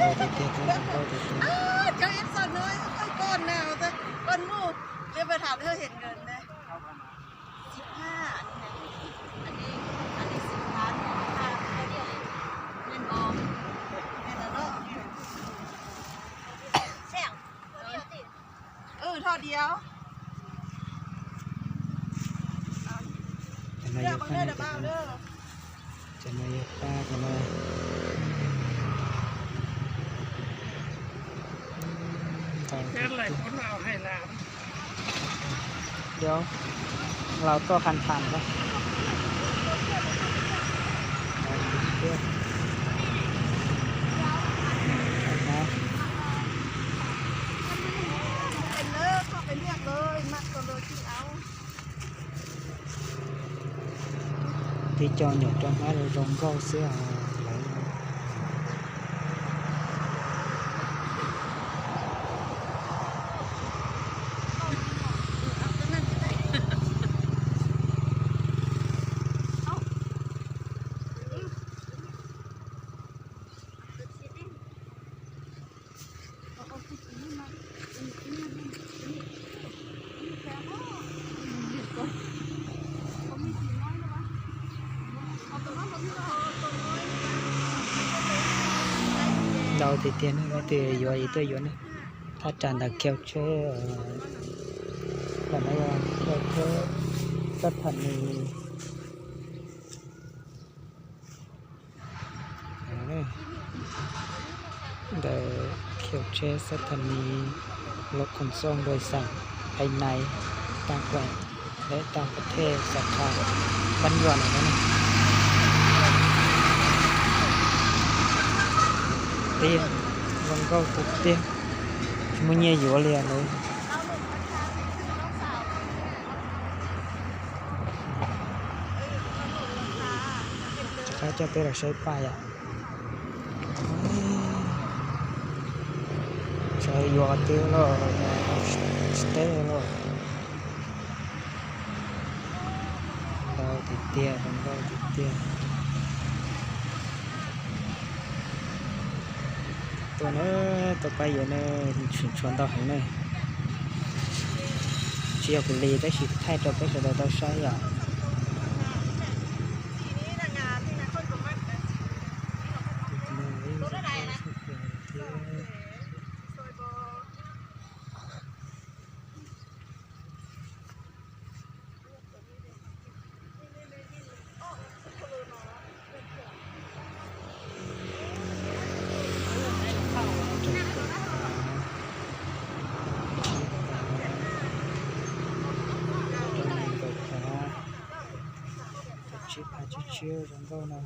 Ntau tiag tiag, zoo nkauj tiag tiag. Cháu em sao nói không, con nào ta, con mù, nếu mà Thảo hơi hiện gần đây. Xịt ha, anh đi, anh đi xịt ha, ha, cái gì? Nên bò, nên là nó. Xem, có điều gì? Ừ, thọ điều. Cov no yog paj, cov no yog paj, cov no. Ntau tiag tiag. Laus tuaj qhas tham xwb. Ntau tiag tiag. Tib co nyuam rau hnab zoo nkauj xwb os lawv. Ntau tiag tiag ne, leej twg yuav es tuaj yuav ne. Thaj tsam ntawm Kheo Tsheb, ntawm no yog Kheo Tsheb Xab Thas Nis. Ntawm Kheo Tsheb Xab Thas Nis, lub khoom xoj npua xeem Phai Nais, tag kuam lawm tag pov thej Xas Khas, Npab Nyuam no na. Tiag, zoo nkauj tiag tiag, tsis muaj nyiaj yuav li lawm. Rov qab coj peb los saib paj yom. Saib yuav qhov twg los tsis teb los. Ntau tiag tiag, zoo nkauj tiag tiag. Tuaj na, tuaj pab yuav na, tshua ntau heev na. Tsis yog kuv li tab sis thaij rau peb sawv daws tau saib yom. Tsib phav tsib tsib zoo nkauj no.